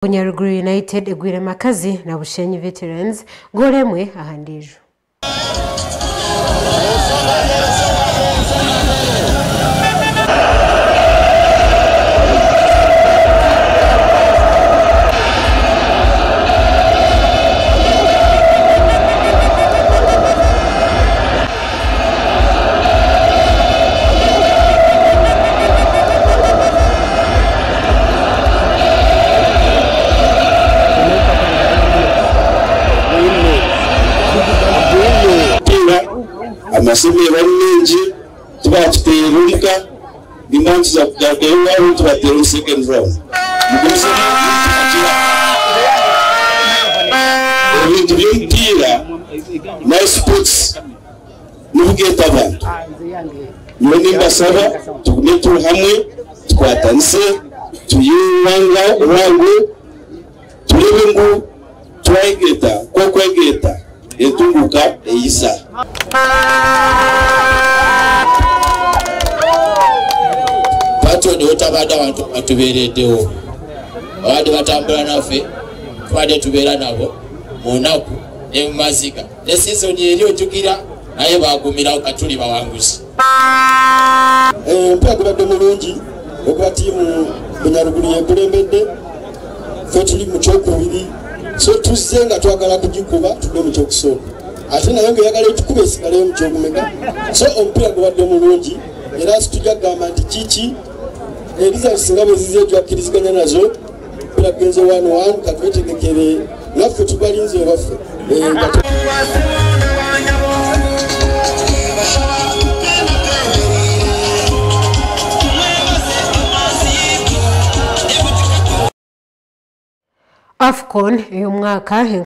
Bunyaruguru United egwire Makazi na Bushenyi Veterans goolo emwe aha ndiijo. Amashemererwa ni maingi tibatuteera omuka ninga nituza kugarukayo owaabo tubateere omu second round. Mugumize nitubagira. Ebintu by'omupiira nari sports nibigeeta abantu. Nyowe nimbasaba tugume turi hamwe tukwatanise tuyihe rwango tureebe ngu twayegeeta nk'okwegeeta entunguuka eyisa. Patron wetabadde abantu batubeereddewo babadde batambula naffe tubadde tubeera nabo mu nnaku ne mu maziga ne sizoni eri ojjukira naye bagumirawo katuli bawanguzi. Omupiira gubadde mulungi okuba ttiimu Bunyaruguru yekulembedde ffe tuli mu kyokubiri so tuzze nga twagala kugikuba tudde mu kyokusooka ate naye ngaeyagala etukuba esigaleyo mu kyokumeka so omupiira gubadde mulungi era situjja kugamba nti kiki results nga bwe zize twakkiriziganya nazo omupiira gugenze 1-1 katwetegekere naffe tubalinze ewaffe. AFCON ey'omwaka.